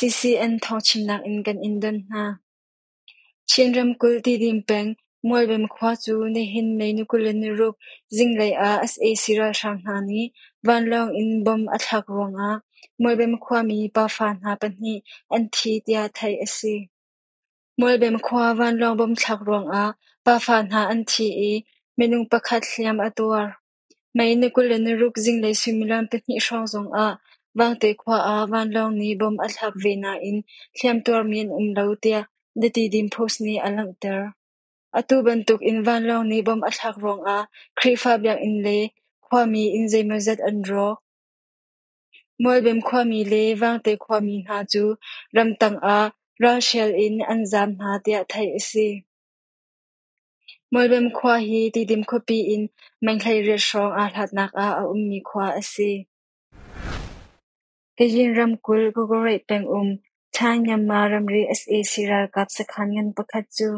CCN thawngchimnak in kan in don hna. Chin ramkulh Tidim peng Mualbem khua cu nihin May ni 26 zinglei ah sac ralhrang hna nih vanlawng in bomb a thlak ruangah Mualbem khuami pafa hna pahnih an thi tiah theih a si. Mualbem khua vanlawng bomb thlak ruangah pafa hna an thi i minung pakhat hliam a tuar. May ni 26 zinglei suimilam pahnih hrawng zongah Vangte khua ah vanlawng nih bomb a thlak ve nain hliamtuarmi an um lo tiah The Tidim Post nih a langhter. Atu bantuk in vanlawng nih bomb a thlak ruangah Khrihfa biakinn le khuami inn zeimawzat an rawk. Mualbem khuami le Vangte khuami hna cu ramtang ah ralhrial in an zaam hna tiah theih a si. Mualbem khua hi Tidim khuapi in meng 18 hrawng aa hlatnak ah a ummi khua a si. Kayin ramkulh Kawkareih pengum Thai-Myanmar ramri sac ralkap sakhan ngan pakhat cu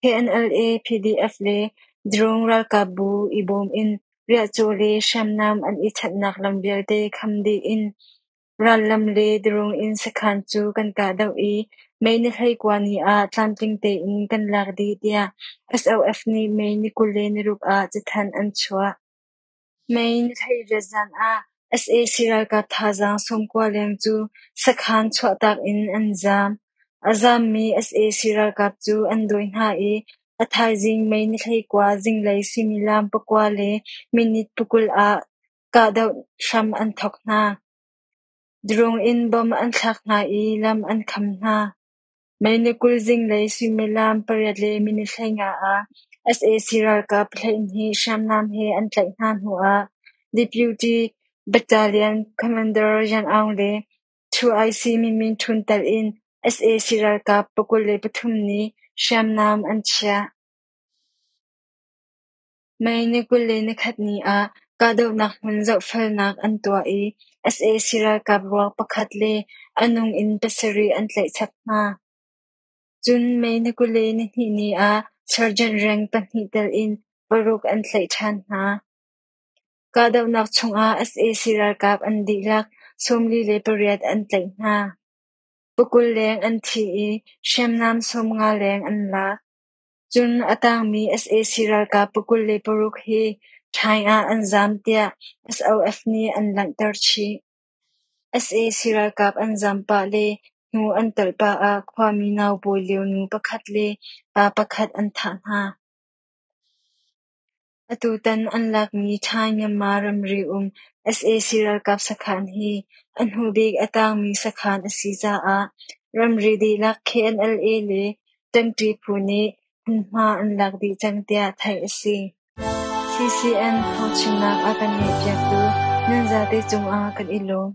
KNLA, PDF le Drone ralkapbu i bawm in riahcaw le hriamnam an i chanhnak lam vialte kham dih in rallam le drone in sakhan cu kan kahdoh i May ni 19 ni ah tlamtling tein kan lak dih tiah SOF nih May ni 26 ah cathanh an chuah. May ni 18 zan ah sac ralkap thazaang 90 leng cu sakhan chuahtak in an zaam. A zaammi sac ralkap cu an dawi hna i a thaizing May ni 19 zinglei suimilam 9:20 ah kahdoh hram an thawk hna. Drone in bomb an thlak hna i lam an kham hna. May ni 20 zinglei suimilam 8:50 ah sac ralkap 12 hriamnam he an tlaih hna hnuah Deputy Battalion Commander Yan Aung le 2IC Min Min Htun telh in sac ralkap 23 nih hriamnam an chiah. May ni 21 ni ah kahdohnak hmun zohfelnak an tuah i sac ralkap ruak pakhat le a nung in pasarih an tlaih chap hna. Cun May ni 22 ni ah Sergeant rank pahnih telh in paruk an tlaih ṭhan hna. Kahdohnak chungah sac ralkap an dihlak 48 an tlaih hna. 20 leng an thi i hriamnam 50 leng an lak. Cun a tangmi sac ralkap 26 hi Ṭhaing ah an zaam tiah SOF nih an langhter chih. Sac ralkap an zaam pah le hnu an tolh pah ah khuami naupawi lio nu pakhat le pa pakhat an thah hna. Atutan an lakmi Thai-Myanmar ramri um sac ralkap sakhan hi a hnubik a tangmi sakhan a si caah ramri dihlak KNLA le ṭangṭi phu nih hmunhma an lak dih cang tiah theih a si. CCN thawngchimnak a kan ngaihpiaktu nan zate cungah kan i lawm.